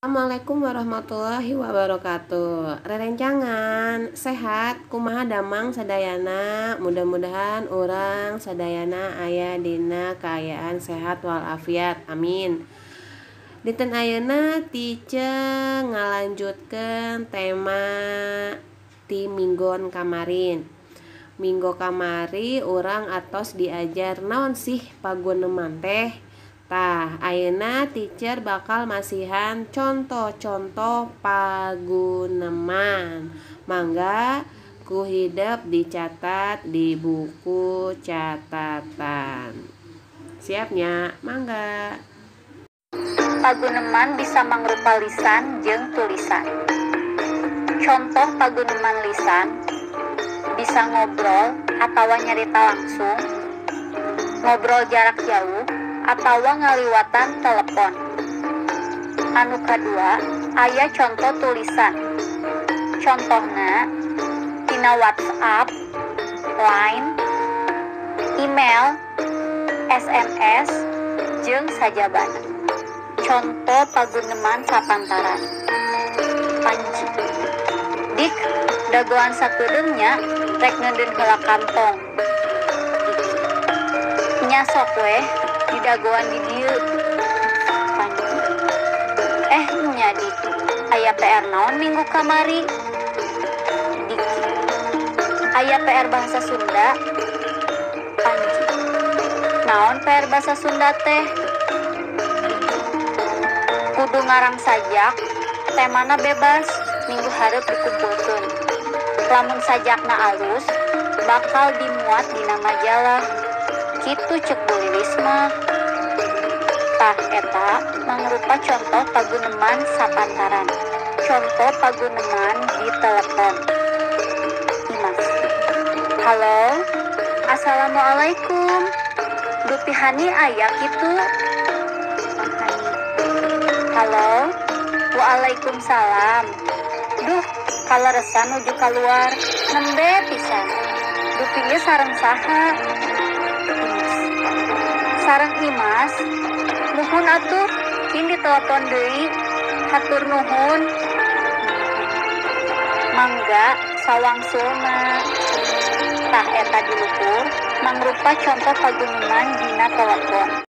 Assalamualaikum warahmatullahi wabarakatuh. Rerencangan sehat kumaha damang sadayana, mudah-mudahan urang sadayana aya dina kaayaan sehat walafiat, amin. Dinten ayeuna Tice ngalanjutkeun tema ti minggon kamarin. Minggu kamari urang atos diajar naon sih paguneman teh. Tah, ayeuna teacher bakal masihan contoh-contoh paguneman. Mangga ku hidep dicatat di buku catatan. Siapnya, mangga. Paguneman bisa mangrupa lisan jeung tulisan. Contoh paguneman lisan bisa ngobrol atawa nyarita langsung, ngobrol jarak jauh, atawa ngaliwatan telepon. Anu kadua, aya contoh tulisan. Contohna tina WhatsApp, Line, email, SMS, jeung sajabana. Contoh paguneman sapantaran. Panji. Dik, dagoan sakudeung nya rek ngeundeun heula kantong. Diki. Nya sok weh didagoan di dieu. Panji. Nya Dik, aya PR naon minggu kamari? Diki. Aya PR bahasa Sunda. Panji. Naon PR bahasa Sunda teh? Diki. Kudu ngarang sajak, temana bebas, minggu hareup dikumpulkeun. Lamun sajakna alus, bakal dimuat dina majalah. Kitu cek Bu Lilis mah. Tah eta mangrupa contoh paguneman sapantaran. Contoh paguneman di telepon. Imas. Halo, assalamualaikum. Dupi Hani aya kitu? Hani. Halo, waalaikumsalam. Duh, kaleresan nuju kaluar, nembe pisan. Dupi ieu sareng saha? Imas. Sareng Imas, nuhun atuh, kin ditelepon deui, hatur nuhun. Mangga sawangsulna. Tah eta di luhur mangrupa contoh paguneman dina telepon.